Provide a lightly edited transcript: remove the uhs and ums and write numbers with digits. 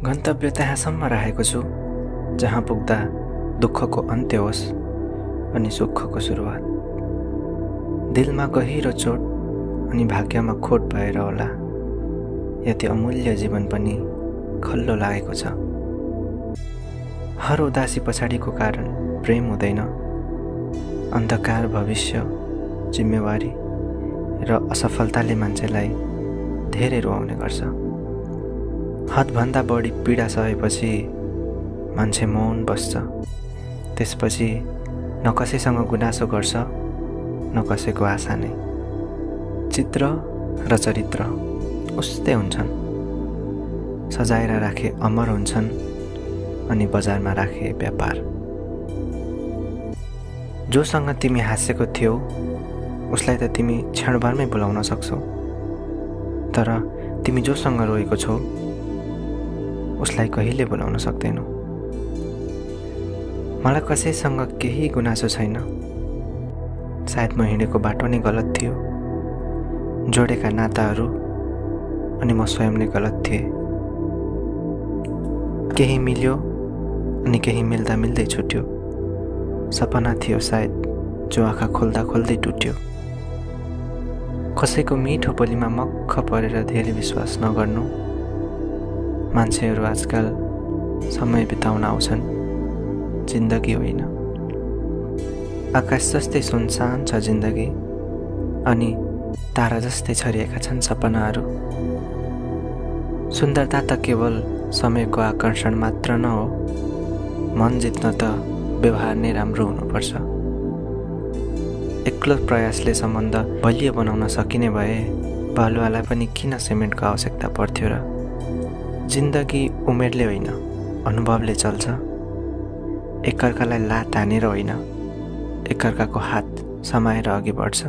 गन्तव्य त्यहाँसम्म राखेको छु जहाँ पुग्दा दुःखको अन्त्य होस् अनि सुखको सुरुवात। दिलमा गहिरो चोट अनि भाग्यमा खोट भएर होला यति अमूल्य जीवन पनि खल्लो लागेको छ। हर उदासी पछाडिको कारण प्रेम हुँदैन, अन्धकार भविष्य, जिम्मेवारी र असफलताले मान्छेलाई धेरै रुवाउने गर्छ। हदभन्दा बढी पीडा सहेपछि मान्छे मौन बस्छ। त्यसपछि न कसैसँग गुनासो गर्छ न कसैको आशा नै। चित्र र चरित्र उस्तै हुन्छन्, सजाएर राखे अमर हुन्छन् अनि बजारमा राखे व्यापार। जोसँग तिमी हाँसेको थियौ उसलाई त तिमी क्षणभरमै भुलाउन सक्छौ, तर तिमी जोसँग रोएको छौ उसलाई कहिले भुलाउन सक्दैनौ। मलाई कसैसँग केही गुनासो छैन, सायद म हिँडेको बाटो नै गलत थियो, जोडेका नाताहरू अनि म स्वयं नै गलत थिएँ। केही मिल्यो अनि केही मिल्दा मिल्दै छुट्यो। सपना थियो सायद जो आँखा खोल्दा खोल्दै टुट्यो। कसैको मिठो बोलीमा मक्ख परेर धेरै विश्वास नगर्नु। मान्छेहरू आजकल समय बिताउन आउँछन्, जिन्दगी होइन। आकाश जस्तै सुनसान छ जिन्दगी अनि तारा जस्तै छरिएका छन् सपनाहरू। सुन्दरता त केवल समयको आकर्षण मात्र न हो, मन जित्न त व्यवहार नै राम्रो हुनुपर्छ। एक्लो प्रयासले सम्बन्ध बलियो बनाउन सकिने भए बालुवालाई पनि किन सिमेन्टको आवश्यकता पर्थ्यो र? जिन्दगी उमेरले होइन अनुभवले चल्छ। एकअर्कालाई लात हानेर होइन, एकअर्काको हात समाएर अघि बढ्छ।